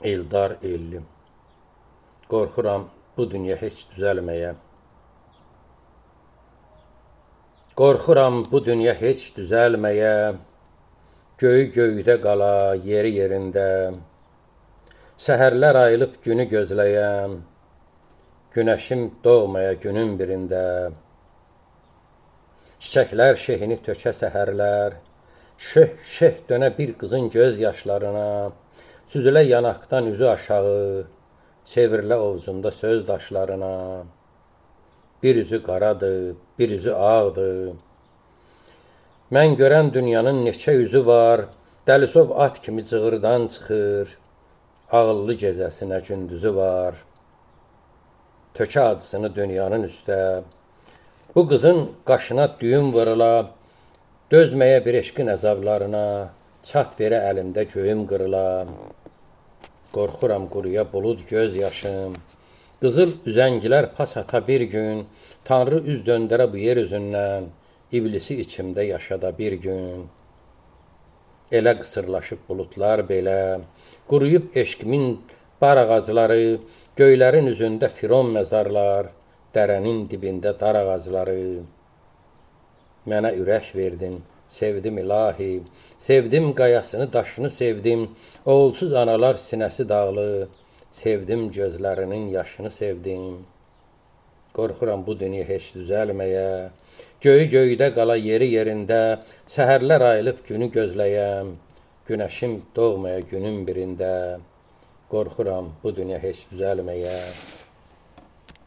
Eldar Elli. Qorxuram bu dünya heç düzəlməyə. Qorxuram bu dünya heç düzəlməyə. Göyü göydə qala, yeri yerində. Səhərlər ayılıb günü gözləyəm. Günəşim doğmaya günün birində. Çiçəklər şehini tökə səhərlər. Şöh şeh dönə bir qızın göz yaşlarına. Süzülə yanaqdan üzü aşağı, çevrilə ovcunda söz daşlarına. Bir üzü qaradır, bir üzü ağdır. Mən görən dünyanın neçə üzü var, dəlisov at kimi cığırdan çıxır, ağıllı gecəsinə gündüzü var. Tökə acısını dünyanın üstə, bu qızın qaşına düyün vırıla, dözməyə bir eşqin əzablarına, çat verə əlində göyüm qırıla. Qorxuram quruya bulud göz yaşım. Qızıl üzəngilər pas ata bir gün, Tanrı üz döndərə bu yer üzündən, iblisi içimdə yaşada bir gün. Elə qısırlaşıb buludlar belə, quruyub eşqimin bar ağacları, göylərin üzündə firon məzarlar, dərənin dibində dar ağacları. Mənə ürək verdin, sevdim ilahi, sevdim qayasını, daşını sevdim, oğulsuz analar sinəsi dağlı, sevdim gözlərinin yaşını sevdim. Qorxuram bu dünya heç düzəlməyə, göyü göydə qala, yeri yerində, səhərlər ayılıb günü gözləyəm, günəşim doğmaya günün birində. Qorxuram bu dünya heç düzəlməyə.